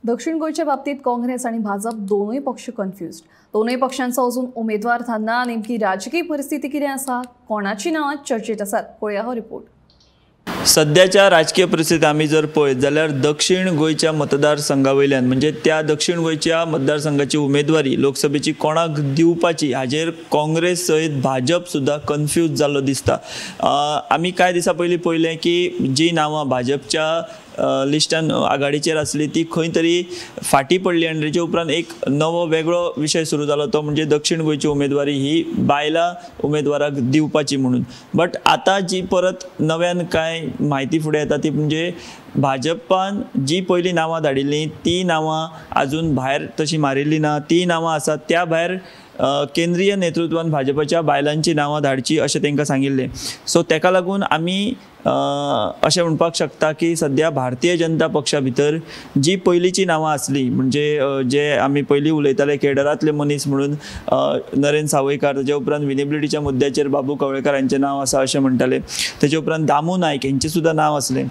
दक्षिण गोंयच्या बाबतीत काँग्रेस आणि भाजप दोनूय पक्ष कन्फ्युज्ड। दोनूय पक्षांचो अजून उमेदवार थारना। नेमकी राजकीय परिस्थिती कितें आसा, कोणाची नांवां चर्चेत आसात, पळया हो रिपोर्ट। सद्याच्या राजकीय परिस्थितीत आमी जर पळयत जाल्यार दक्षिण गोंयच्या मतदारसंघा वयल्यान म्हणजे त्या दक्षिण गोंयच्या मतदारसंघाची उमेदवारी लोकसभेची कोणाक दिवपाची हाजेर काँग्रेस सयत भाजप सुद्दां कन्फ्यूज जाल्लो दिसता। आमी कांय दिसां पयलीं पळयलें की जी नांवां भाजपच्या लिस्टान आघाडीचेर आसली ती खंय तरी फाटी पडली आनी तेजे उपरांत एक नवो वेगळो विशय सुरू जालो तो म्हणजे दक्षिण गोंयची उमेदवारी ही बायलां उमेदवाराक दिवपाची म्हणून। बट आतां जी परत नव्यान कांय म्हायती फुडें येता ती म्हणजे भाजपान जी पयलीं नांवां धाडिल्लीं ती नांवां आजून भायर तशी मारिल्ली ना, ती नांवां आसात। त्या भायर केंद्रीय नेतृत्वान भाजपाच्या बायलांची नांवां धाडची अशें तांकां सांगिल्लें। सो ताका लागून आमी अशें म्हणपाक शकता की सद्या भारतीय जनता पक्षा भितर जी पयलींची नांवां आसली म्हणजे जे आमी पयलीं उलयताले केडरांतले मनीस म्हणून नरेंद्र सावयकार, ताजे उपरांत विनेबिलिटीच्या मुद्द्याचेर बाबू कवळेकार हांचें नांव आसा अशें म्हणटाले, ताजे उपरांत दामू नायक हेंचें सुद्दां नांव आसलें।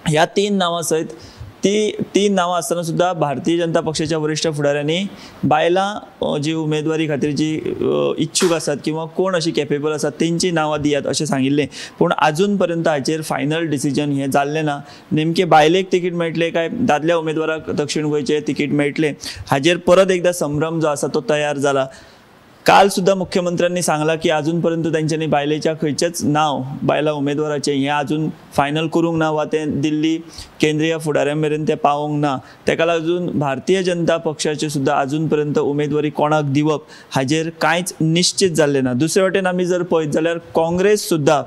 ह्या तीन नांवां सयत ती तीन नांवां आसतना सुद्दां भारतीय जनता पक्षाच्या वरिश्ठ फुडाऱ्यांनी बायलां जी उमेदवारी खातीर जी इच्छूक आसात किंवा कोण अशी कॅपेबल आसात तेंची नांवां दियात अशें सांगिल्लें। पूण आजून पर्यंत हाचेर फायनल डिसिजन हें जाल्लें ना। नेमकें बायलेक तिकीट मेळटलें काय दादल्या उमेदवाराक दक्षिण गोंयचें तिकीट मेळटलें हाजेर परत एकदां संभ्रम जो आसा तो तयार जाला। काल सुद्दां मुख्यमंत्र्यांनी सांगलां की आजून पर्यंत तेंच्यांनी बायलेच्या खंयचेंच नांव बायलां उमेदवाराचें हें आजून फायनल करूंक ना वा तें दिल्ली केंद्रीय फुडाऱ्यां मेरेन तें पावोवंक ना। ताका लागून भारतीय जनता पक्षाचें सुद्दां आजून पर्यंत उमेदवारी कोणाक दिवप हाजेर कांयच निश्चित जाल्लें ना। दुसरे वटेन आमी जर पळयत जाल्यार काँग्रेस सुद्दां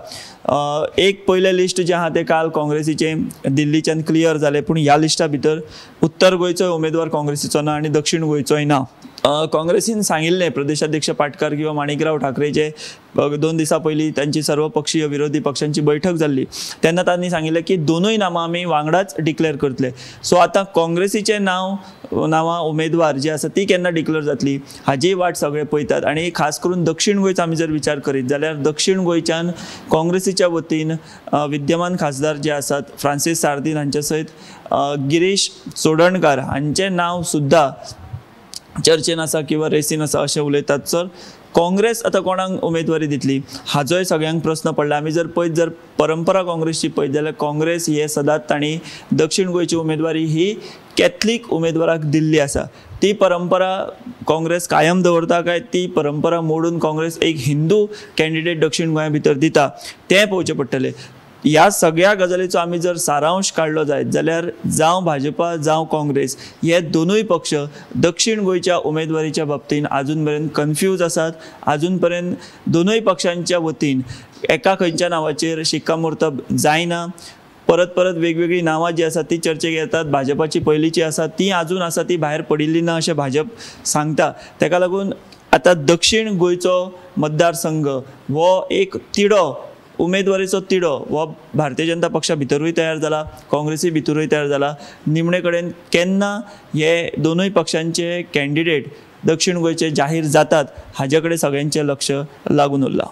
एक पयलें लिस्ट जें आहा तें काल काँग्रेसीचें दिल्लीच्यान क्लियर जालें, पूण ह्या लिस्टा भितर उत्तर गोंयचोय उमेदवार काँग्रेसीचो ना आनी दक्षिण गोंयचोय ना। काँग्रेसीन सांगिल्लें प्रदेशाध्यक्ष पाटकार किंवा माणिकराव ठाकरेचे 2 दिसां पयलीं तांची सर्वपक्षीय विरोधी पक्षांची बैठक जाल्ली तेन्ना तांणी सांगिल्लें की दोनूय नामां आमी वांगडाच डिक्लेअर करतले। सो आतां काँग्रेसीचें नांवां उमेदवार जी आसा ती केन्ना डिक्लेअर जातली हाजी वाट सगळे पळयतात। आनी खास करून दक्षिण गोंयचो आमी जर विचार करीत जाल्यार दक्षिण गोंयच्यान काँग्रेसीच्या वतीन विद्यमान खासदार जे आसात फ्रांसीस सार्दीन हांचे सयत गिरीश चोडणकार हांचें नांव सुद्दां चर्चेन आसा किंवा रेसीन आसा अशें उलयतात। सर काँग्रेस आतां कोणाक उमेदवारी दितली हाजोय सगळ्यांक प्रस्न पडला। आमी जर पळयत जर परंपरा काँग्रेसची पळयत जाल्यार काँग्रेस हे सदांच तांणी दक्षिण गोंयची उमेदवारी ही कॅथलीक उमेदवाराक दिल्ली आसा। ती परंपरा काँग्रेस कायम दवरता काय ती परंपरा मोडून काँग्रेस एक हिंदू कॅन्डिडेट दक्षिण गोंया भितर दिता तें पळोवचें पडटलें। ह्या सगळ्या गजालीचो आमी जर सारांश काडलो जायत जाल्यार जावं भाजपा जावं काँग्रेस हे दोनूय पक्ष दक्षिण गोंयच्या उमेदवारीच्या बाबतीन आजून पर्यंत कन्फ्यूज आसात। आजून पर्यंत दोनूय पक्षांच्या वतीन एका खंयच्या नांवाचेर शिक्कामोर्तब जायना। परत परत वेगवेगळीं नांवां जी आसात ती चर्चेक येतात। भाजपाची पयलींची आसा ती आजून आसा ती भायर पडिल्ली ना अशें भाजप सांगता। ताका लागून आतां दक्षिण गोंयचो मतदारसंघ हो एक तिडो उमेदवारीचो तिडो हो भारतीय जनता पक्षा भितरूय तयार जाला, काँग्रेसी भितरूय तयार जाला। निमणे कडेन केन्ना हे दोनूय पक्षांचे कॅन्डिडेट दक्षिण गोंयचे जाहीर जातात हाजे कडेन सगळ्यांचें लक्ष लागून उरलां।